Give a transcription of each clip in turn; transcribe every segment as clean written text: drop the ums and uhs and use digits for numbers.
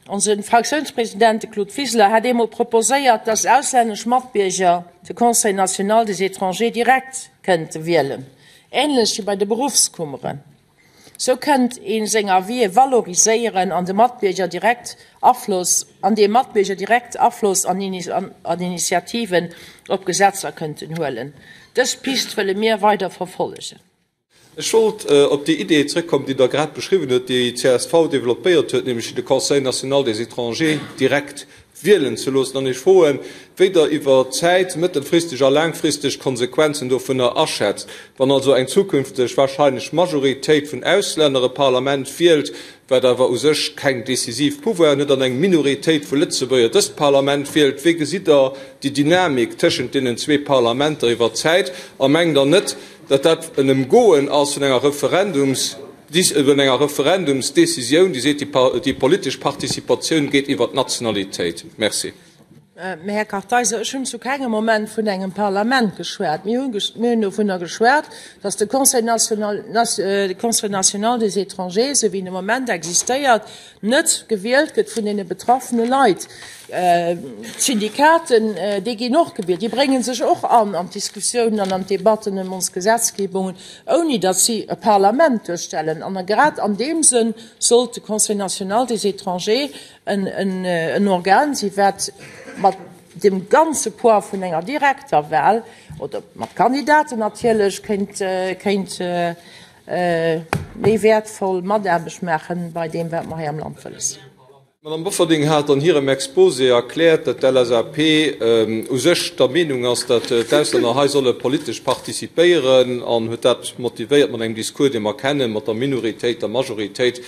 Onse Fraktiounspresident, de Claude Wiseler, hat eemol proposéiert, dass auslännesch Matbierger de Conseil national des étrangers direkt kënnte wielen, änlech wéi bei de Beruffskummeren. Sou kënnt ee seng Avisë valoriséieren an de Matbierger direkt Afloss an de Matbierger direkt Afloss an Initiativen op Gesetzer kënnten huelen. Dës Pist wëlle mir weider verfollegen. Ech wollt op déi Idee zrëckkommen, déi Der grad beschriwwen huet, déi csv développéiert huet, nämlech de Conseil national des étrangers direkt wielen ze loossen an Iech froen, wéi Der iwwer d'Zäit, mëttelfristeg a laangfristeg, d'Konsequenzen dovunner aschätzt, wann also eng zukünfteg wahrscheinlech Majoritéit vun Auslänner e Parlament wielt, wat awer u sech keng decisiv Pouvoiren huet, an eng Minoritéit vu Lëtzebuerger dëst Parlament wielt. Wéi gesitt Der déi Dynamik tëschent deenen zwee Parlamenter iwwer d'Zäit a mengt Der net, datt dat en Emgoen ass vun enger Referendums. Vun enger Referendumsdecisioun, déi seet, déi politesch Participatioun geet iwwer d'Nationalitéit. Merci. Mä Här Kartheiser, ech hunn zu kengem Moment vun engem Parlament geschwat. Mir hunn dovunner geschwat, datt de Conseil national, de Conseil national des étrangers, esou wéi en de Moment existéiert, net gewielt gëtt vun deene betraffene Leit. D'Syndikaten, déi ginn och gewielt, déi brénge sech och an an d'Diskussiounen an an d'Debatten ëm ons Gesetzgebungen, ouni datt si e Parlament duerstellen. An grad an deem Sënn sollt de Conseil national des étrangers en Organ sinn, wat mat dem ganze Poids vun enger direkter Wahl, oder mat Kandidaten natierlech, kéint kéint méi wäertvoll Mataarbecht maachen bei deem, wat mer hei am Land wëlles. D'Madame Bofferding hat an hirem Exposé erkläert, datt d'LSAP u sech der Meenung ass, datt d'Auslänner hei solle politesch participéieren an huet dat motivéiert mat engem Discours, dee mer kennen, mat der Minoritéit, der Majoritéit,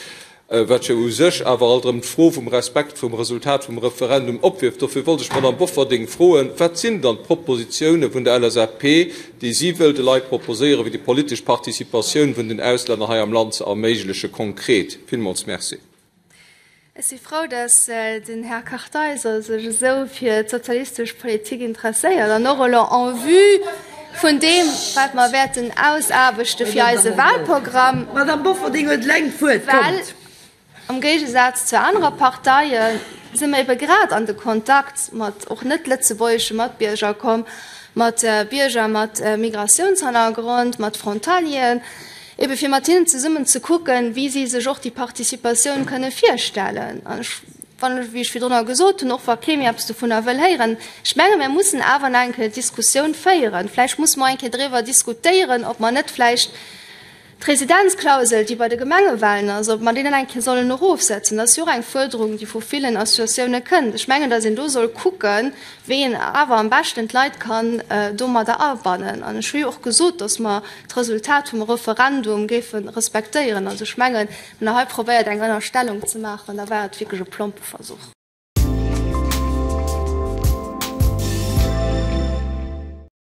wat jo u sech awer alt erëm d'Fro vum Respekt vum Resultat vum Referendum opwierft. Dofir wollt ech d'Madame Bofferding froen, Wat sinn dann d'Propositioune vun der LSAP, déi si wëll de Leit proposéieren, fir déi politesch Participatioun vun den Auslänner hei am Land ze erméiglechen, konkret? Villmools Merci. Ech si frou, datt den Här Kartheiser sech esou fir d'sozialistesch Politik interesséiert an och elo en vue vun deem, wat mer wäerten ausaarbechte fir eise Wahlprogramm, D'Madame Bofferding huet eleng d'Wuert. well am Géigesaz zu anere Parteie si mer ebe grad an de Kontakt mat och net lëtzebuergesche Matbierger komm, mat Bierger mat Migratiounshannergrond, mat Frontalieren. Ebe fir mat hinnen zesummen ze kucken, wéi si sech och déi Participatioun kënne virstellen. An ech, wann ech, wéi ech virdrunner gesot hunn, och wa kee méi eppes dovunner wëll héieren, ech menge mir mussen awer nach eng Kéier d'Diskussioun féieren. Vläicht musse mer eng Kéier driwwer diskutéieren, ob mer net vläicht d'Residenzklausel, déi bei de Gemengewahlen ass, ob mer déi net eng Kéier sollen erofsetzen. Dat ass jo och eng Fuerderung, déi vu villen Associatioune kënnt. Ech mengen, datt een do soll kucken, wéi een awer am beschten d'Leit kann domadder abannen. An ech hu jo och gesot, datt mer d'Resultat vum Referendum géife respektéieren. Also ech mengen, wann Der hei probéiert eng Ënnerstellung ze maachen, da war et wierklech e plompe Versuch.